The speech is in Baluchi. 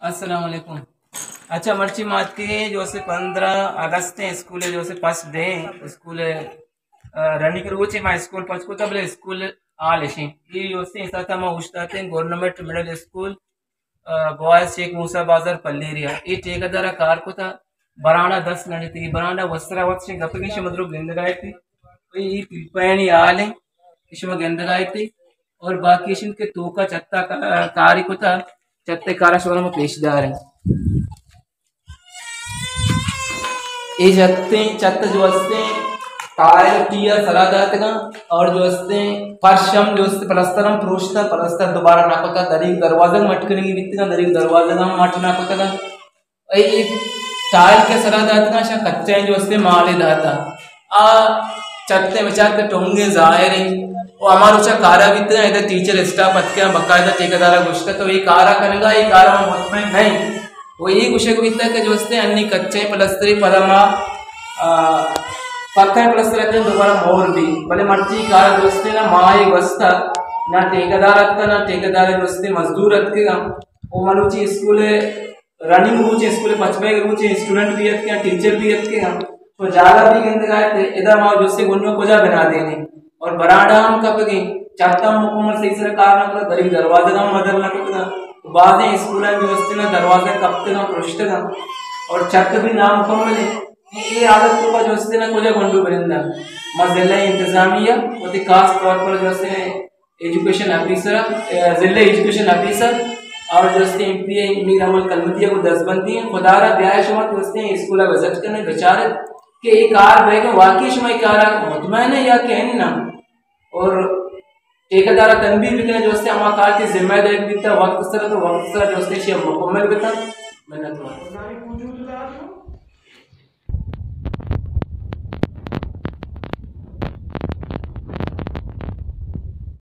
السلام علیکم۔ اچھا، مرچی ما اتکگیں جو اسے پندرہ اگست ہیں، اسکول جو اسے فرسٹ ڈے ہیں، اسکول، آ، رننگ روچ ہے، ما اسکول پچ کو تھا، بلے اسکول آل اشیں۔ یہ جو اسے ایسا تھا، ما اوشتاتے ہیں گورنمنٹ مڈل اسکول، آ، بوائز شیخ موسیٰ بازار پلیریا۔ یہ ٹھیکیدارا کار کو تھا، برانڈا دس لنڈتی، برانڈا وسرا وقت شے گپگیں شے مدرو گندگائے تھی۔ یہ پیپینی آل ہیں، شما گندگائے تھی۔ اور باقی شن کے توکا چتا کا-، کاری کو تھا، چتے کارا شما پیش دار ہیں۔ اے جتیں چت جو ہستیں ٹائل ٹی ء سرا داتگاں اور جو ہستیں فرش ہم جو ہستیں پلستر ہم پروشتا، پلستر دوبارہ نہ کتا، دریگ دروازگ مٹ کنگی بیتگاں، دریگ دروازگ ہم مٹ نہ کتگاں۔ اے ٹائل کے سرا داتگاں، شاں کچا جو ہستیں مالے داتا۔ آ چت ء بچار کہ ٹونگیں ظاہر انت۔ و ہما روچا کارا بیتگاں، ادا ٹیچر اسٹاف اتکاں، باقاعدہ ٹھیکیدارا گوشتہ تو اے کارا کنگا، اے کارا من مطمئن نہیں۔ و اے گوشگ بیتہ کہ جو استے انی کچے پلستری پدا ما، آ، پکا پلستر کنیں دوبارہ مور بی، بلے مرچی کارا جو استے نا ما اے گوستہ، نا ٹھیکیدار اتکا، نا ٹھیکیدار جو استے مزدور اتکگا۔ و مروچی اسکول رننگ روچیں، اسکول پچ بئیگ روچیں، اسٹوڈنٹ بھی اتکگاں، ٹیچر بھی اتکگاں۔ تو جاگہ بھی گندگا ات، ادا ما جو استے گنڈو کجا بنا دینے؟ اور برانڈا ہم کپگیں، چھت ہم مکمل صحیح سرا کار نہ کتا، دری دروازگ ہم مدر نہ کتا۔ تو بازیں اسکولاں جو استے نا دروازگ کپتگاں، پرشتگاں اور چھت بھی نامکمل ہے۔ اے حالت تو جو استے نا کجا گنڈو برندہ؟ ما ضلع انتظامیہ وتی خاص طور پر جو استے ایجوکیشن آفیسر، ضلع ایجوکیشن آفیسر اور جو استے ایم پی اے میر احمد کلمتی کو دستبندی ہیں۔ خدا را بیائے شما جو استے اسکول وزٹ کرنے بچارت کہ یہ کار بے کہ واقعی شما یہ کار مطمئن ہے یا کہ نہ؟ اور ٹھیکیدار تنبیہ بکنے جو استے ہما کار کی ذمہ داری بیتا وقت سر تو وقت سر جو استے شی مکمل بیتا۔ منت وار۔